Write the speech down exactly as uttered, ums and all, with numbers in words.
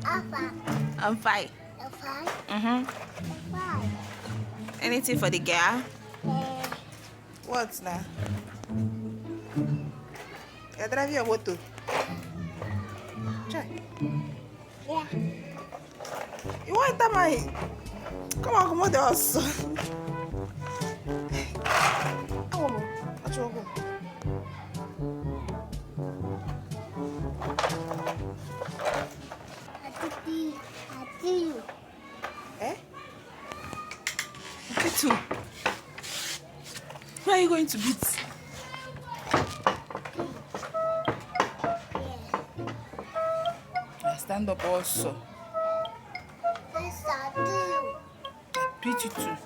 Alpha. I'm fine. Alpha. Mm-hmm. Five. Anything for the girl? Eh, What now? You're driving your motor. Try. Yeah. You want to my? Come on, come on, the house. Come on, let's go. I see. I see you. Eh? Beat you. Where are you going to beat? Yeah. I stand up also. Yes, I do. Beat you too.